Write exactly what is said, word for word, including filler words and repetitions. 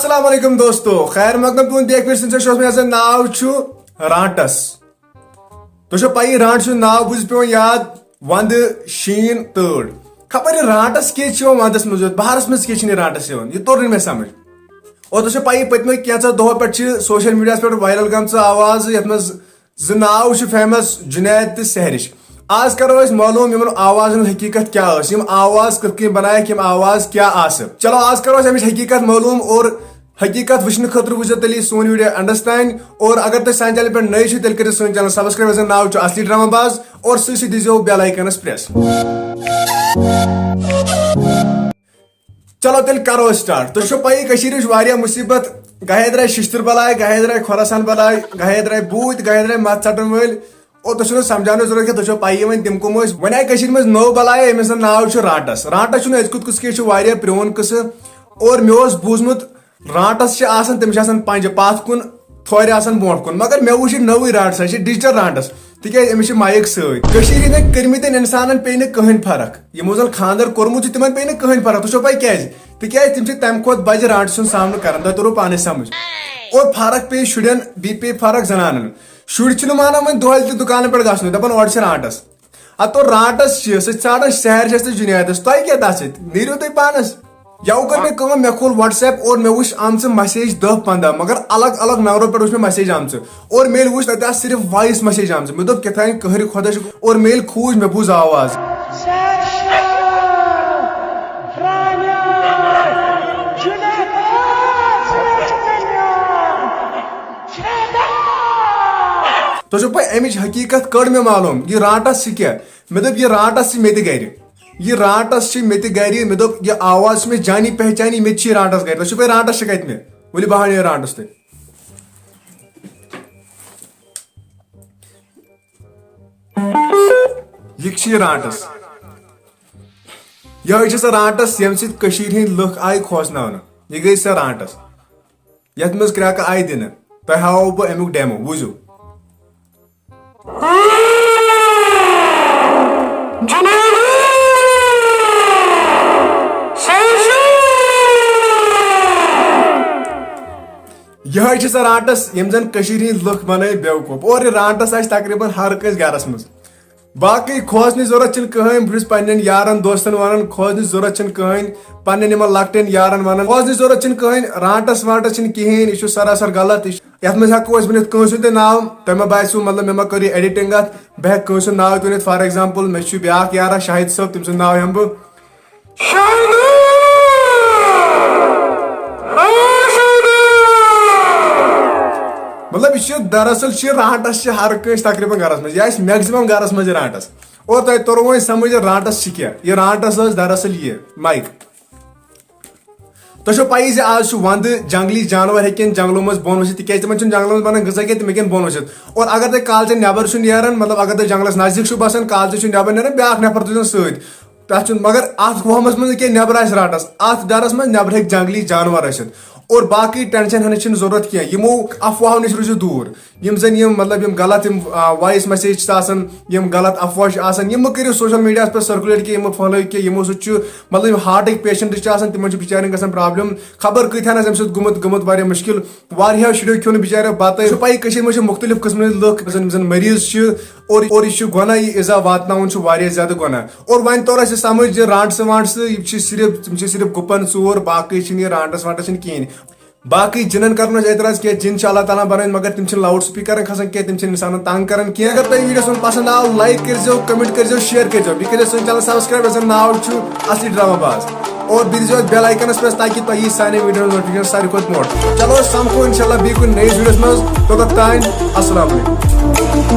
السلام علیکم دوستو، خیر مقدم تُہُنٛد بیٚیہِ اکہِ پھِرِ سۭتۍ چھُ اوسمُت یَتھ زَن ناو چھُ رانٹس۔ تۄہہِ چھو پَیی رانٹس چھُ ناو بوٗزِتھ پٮ۪وان یاد وَندٕ، شیٖن، تۭر۔ خبر یہِ رانٹس کیٛازِ چھِ یِوان وَندَس منٛز یوت، بہارَس منٛز کیٛازِ چھِنہٕ یہِ رانٹس یِوان، یہِ توٚر نہٕ مےٚ سمجھ۔ اور تۄہہِ چھو پَیی پٔتمیو کینٛژھو دۄہو پٮ۪ٹھ چھِ سوشل میڈیاہَس پٮ۪ٹھ وائرل گٔمژٕ آواز یَتھ منٛز زٕ ناو چھِ فیمس، جنید تہٕ سحرش۔ آز کرو أسۍ معلوم یِمن آوازن ہُنٛد حقیقت کیٛاہ ٲس، یِم آواز کِتھ کٔنۍ بنایکھ، یِم آواز کیٛاہ آسہٕ۔ چلو آز کرو أسۍ امِچ حقیقت معلوم اور حقیقت وٕچھنہٕ خٲطرٕ وٕچھزیو تیٚلہِ یہِ سون video end تام۔ اور اگر تُہۍ سانہِ channel پٮ۪ٹھ نٔے چھِو تیٚلہِ کٔرِو سٲنۍ channel subscribe، یَتھ زَن ناو چھُ اصلی ڈرامہ باز، اور سۭتۍ سۭتۍ دیٖزیو bell icon س press۔ چلو تیٚلہِ کرو أسۍ start۔ تۄہہِ چھو پَیی کٔشیٖرِ چھِ واریاہ مُصیٖبت، گاہے درٛاے شِشتٕر بلاے، گاہے درٛاے خۄراسان بلاے، گاہے درٛاے بوٗتۍ، گاہے درٛاے مَس ژَٹَن وٲلۍ۔ اور تۄہہِ چھُو نہٕ سمجھاونٕچ ضروٗرت کینٛہہ، تۄہہِ چھو پَیی وۄنۍ تِم کٕم ٲسۍ۔ وۄنۍ آیہِ کٔشیٖرِ منٛز نٔو بلاے، أمِس زَن ناو چھُ رانٹس۔ رانٹس چھُنہٕ أزیُک قٕصہٕ کینٛہہ، یہِ چھُ واریاہ پرٛون قٕصہٕ۔ اور مےٚ اوس بوٗزمُت رانٹس چھِ آسان، تٔمِس چھِ آسان پنجہِ پتھ کُن، تھورِ آسان برونٛٹھ کُن، مگر مےٚ وٕچھ یہِ نٔوٕے رانٹس، یہِ چھِ digital رانٹس، تِکیازِ أمِس چھِ mic سۭتۍ۔ کٔشیٖرِ ہٕنٛدٮ۪ن کٔرمٕتٮ۪ن اِنسانن پیٚیہِ نہٕ کٕہٕنۍ فرق، یِمو زن خانٛدر کوٚرمُت چھُ تِمن پیٚیہِ نہٕ کٕہٕنۍ فرق، تُہۍ چھو پاے کیازِ؟ تِکیازِ تِم چھِ تمہِ کھۄتہٕ بجہِ رانٹس ہُنٛد سامنہٕ کران، تۄہہِ توٚرو پانے سمجھ۔ اور فرق پیٚیہِ شُرٮ۪ن، بیٚیہِ پیٚیہِ فرق زنانن۔ شُرۍ چھِنہٕ مانان وۄنۍ دۄہلہِ تہِ دُکانن پٮ۪ٹھ گژھنُے، دپان اورٕ چھِ رانٹس۔ ہتو رانٹس چھِ، سُہ ژھانڈان سحرشس تہٕ جنیدس، تۄہہِ کیٛاہ تتھ سۭتۍ؟ نیٖرِو تُہۍ پانس۔ یوٕ کٔر مےٚ کٲم، مےٚ کھول WhatsApp اور مےٚ وٕچھ آمژٕ message دَہ پنٛداہ، مگر الگ الگ نمبرو پٮ۪ٹھ وٕچھ مےٚ message آمژٕ۔ اور مےٚ ییٚلہِ وٕچھ، تتہِ آسہٕ صرف voice message آمژٕ۔ مےٚ دوٚپ، کیٛاہ تام قہرِ خۄدا چھُ۔ اور مےٚ ییٚلہِ کھوٗج، مےٚ بوٗز آواز۔ تۄہہِ چھو پاے، امِچ حقیقت کٔر مےٚ معلوم، یہِ رانٹس چھِ کیٛاہ؟ مےٚ دوٚپ، یہِ رانٹس چھِ مےٚ تہِ گرِ۔ یہِ رانٹس چھِ مےٚ تہِ گرِ۔ مےٚ دوٚپ، یہِ آواز چھِ مےٚ جانی پہچانی، مےٚ تہِ چھِ یہِ رانٹس گرِ۔ تۄہہِ چھو پاے رانٹس چھِ کتہِ مےٚ؟ ؤلِو بہٕ ہاوٕ یہِ رانٹس تۄہہِ۔ یہِ چھِ یہِ رانٹس۔ یِہوٚے چھِ سۄ رانٹس، ییٚمہِ سۭتۍ کٔشیٖرِ ہِنٛدۍ لُکھ آیہِ کھوژناونہٕ۔ یہِ گٔے سۄ رانٹس۔ یتھ منٛز کرٛٮ۪کہٕ آیہِ دِنہٕ۔ تۄہہِ ہاوو بہٕ امیُک demo، بوٗزِو۔ یِہوٚے چھِ سۄ رانٹس، یِم زن کٔشیٖرِ ہِنٛدۍ لُکھ بنٲے بیوقوٗف۔ اور یہِ رانٹس آسہِ تقریباً ہر کٲنٛسہِ گرس منٛز۔ باقٕے کھوژنٕچ ضروٗرت چھِنہٕ کٕہٕنۍ۔ بہٕ چھُس پننٮ۪ن یارن دوستن ونان، کھوژنٕچ ضروٗرت چھِنہٕ کٕہٕنۍ۔ پننٮ۪ن یِمن لۄکٹٮ۪ن یارن ونان، کھوژنٕچ ضروٗرت چھِنہٕ کٕہٕنۍ۔ رانٹس وانٹس چھِنہٕ کِہیٖنۍ، یہِ چھُ سراسر غلط۔ یہِ چھُ، یتھ منٛز ہٮ۪کو أسۍ ؤنِتھ کٲنٛسہِ ہُنٛد تہِ ناو، تۄہہِ ما باسیو، مطلب، مےٚ ما کٔر یہِ editing اتھ؟ بہٕ ہٮ۪کہٕ کٲنٛسہِ ہُنٛد ناو تہِ ؤنِتھ۔ For example، مےٚ چھُ بیٛاکھ یارا شاہد صٲب، تٔمۍ سُنٛد ناو ہٮ۪مہٕ بہٕ۔ مطلب، یہِ چھُ دراصل چھُ یہِ رانٹس چھِ ہر کٲنٛسہِ تقریباً گرس منٛز، یہِ آسہِ maximum گرس منٛز یہِ رانٹس۔ اور تۄہہِ توٚروٕ وۄنۍ سمجھ یہِ رانٹس چھِ کیٛاہ؟ یہِ رانٹس ٲس دراصل یہِ mic۔ تۄہہِ چھو پَیی زِ آز چھُ وَندٕ، جنگلی جانور ہیٚکن جنگلو منٛز بۄن ؤسِتھ، تِکیازِ تِمن چھُنہٕ جنگلن منٛز بَنان غذا کینٛہہ، تِم ہیٚکن بۄن ؤسِتھ۔ اور اگر تۄہہِ کالچن نٮ۪بر چھُ نیران، مطلب اگر تۄہہِ جنگلس نزدیٖک چھُو بسان، کالچن چھُ نٮ۪بر نیران، بیٛاکھ نفر تُلۍزیون سۭتۍ۔ تَتھ چھُنہٕ، مگر اَتھ وہمس منٛز نہٕ کینٛہہ، نٮ۪بر آسہِ رانٹس، اَتھ ڈرس منٛز نٮ۪بر ہیٚکہِ جنگلی جانور ٲسِتھ۔ اور باقٕے tension ہٮ۪نٕچ چھِنہٕ ضروٗرت کینٛہہ، یِمو افواہو نِش روٗزِو دوٗر۔ یِم زن یِم، مطلب، یِم غلط یِم، آ، voice message چھِ آسان، یِم غلط افواہ چھِ آسان، یِم مہٕ کٔرِو social media ہس پٮ۪ٹھ circulate کینٛہہ، یِم مہٕ پھٔہلٲیِو کینٛہہ، یِمو سۭتۍ چھُ، مطلب، یِم heart ٕکۍ patient چھِ آسان، تِمن چھِ بِچارٮ۪ن گژھان problem۔ خبر کۭتہن آسہِ اَمہِ سۭتۍ گوٚمُت، گوٚمُت واریاہ مُشکِل۔ واریاہو شُریو کھیوٚو نہٕ بِچارٮ۪و بَتہٕ۔ چھُ پَیی، کٔشیٖرِ منٛز چھِ مُختٔلِف قٕسمٕکۍ لُکھ، یِم زن، یِم زن مریض چھِ، اور، اور یہِ چھُ گۄناہ، یہِ ایٖزا واتناوُن چھُ واریاہ زیادٕ گۄناہ۔ اور وۄنۍ توٚر اَسہِ سمجھ زِ رانٹسہٕ وانٹسہٕ یِم چھِ صرف، یِم چھِ صرف گُپن ژوٗر، باقٕے چھِنہٕ یہِ رانٹس وانٹس چھِنہٕ کِہیٖنۍ۔ باقٕے جِنن کرو نہٕ أسۍ اعتراض کینٛہہ، جِن چھِ اللہ تعالیٰ ہن بنٲومٕتۍ، مگر تِم چھِنہٕ loud speaker کران کھسان کینٛہہ، تِم چھِنہٕ اِنسانن تنگ کران کینٛہہ۔ اگر تۄہہِ video سون پسند آو، like کٔرزیو، comment کٔرزیو، share کٔرزیو، بیٚیہِ کٔرزیو سٲنۍ channel subscribe، یَتھ زَن ناو چھُ اصلی ڈرامہ باز، اور بیٚیہِ دیٖزیو اَتھ bell icon س press تاکہِ تۄہہِ یی سانہِ video ہٕنٛز notification ساروی کھۄتہٕ برونٛٹھ۔ چلو أسۍ سمکھو انشاءاللہ بیٚیہِ کُنہِ نٔیِس video ہس منٛز، توٚتتھ تام السلام علیکم۔